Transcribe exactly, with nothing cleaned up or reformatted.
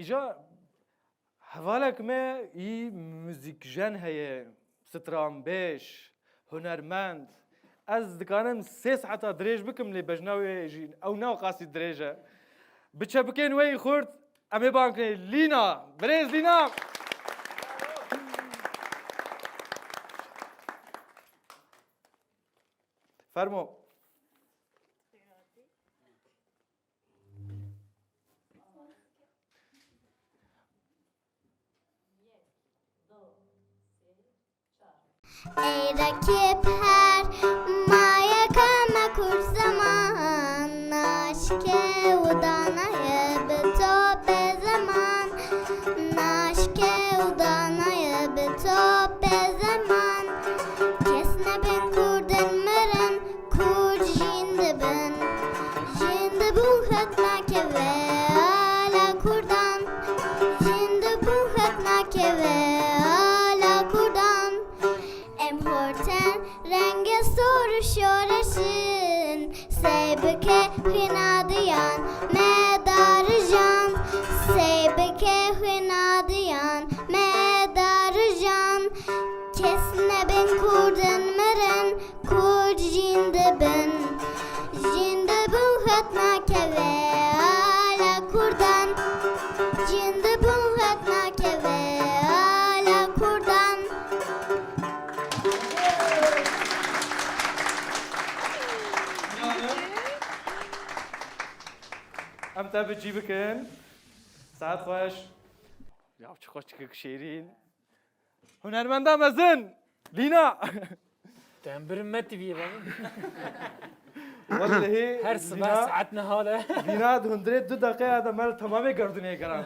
Îja hevalek me yî muzîkjen heye, stranbêj, hunermend. Ez dikarim sê saeta dirêj bikim lê bejna wê jî ew ne qasî dirêj e. Bi çepikên we yî xurt em ê bankinê Lîna. Birêz Lîna. Fermo. Ey rekîb her mayeke me kurt zeman, naşke û danaye bi to bê zeman, naşke û danaye bi to bê zeman. Kes nebin kurdin mirin, kurd jîn dibin. Jîn dibûn xetnake ve ala kurdan. Jîn dibûn xetnake ve ala kurdan. Em horten rengê sor û şoreşin. Sey bike xwîna diyan me darijan. Sey bike xwîna diyan me darijan. Kes nebin kurdin mirin, kurd jîn dibin. Jîn dibûn xetnake ve ala kurdan. Jîn dibûn xetnake ve ala kurdan. Em te bi cî bikin. Saet xweş. Ya çi xweş çikik şêrîn. Hunermenda mezin. Lîna. Tembir me tiviyê baba. Wellehî Her sibah saet nehale. Lîna di hundirê du deqeya de me li temamê gerdûnê geran.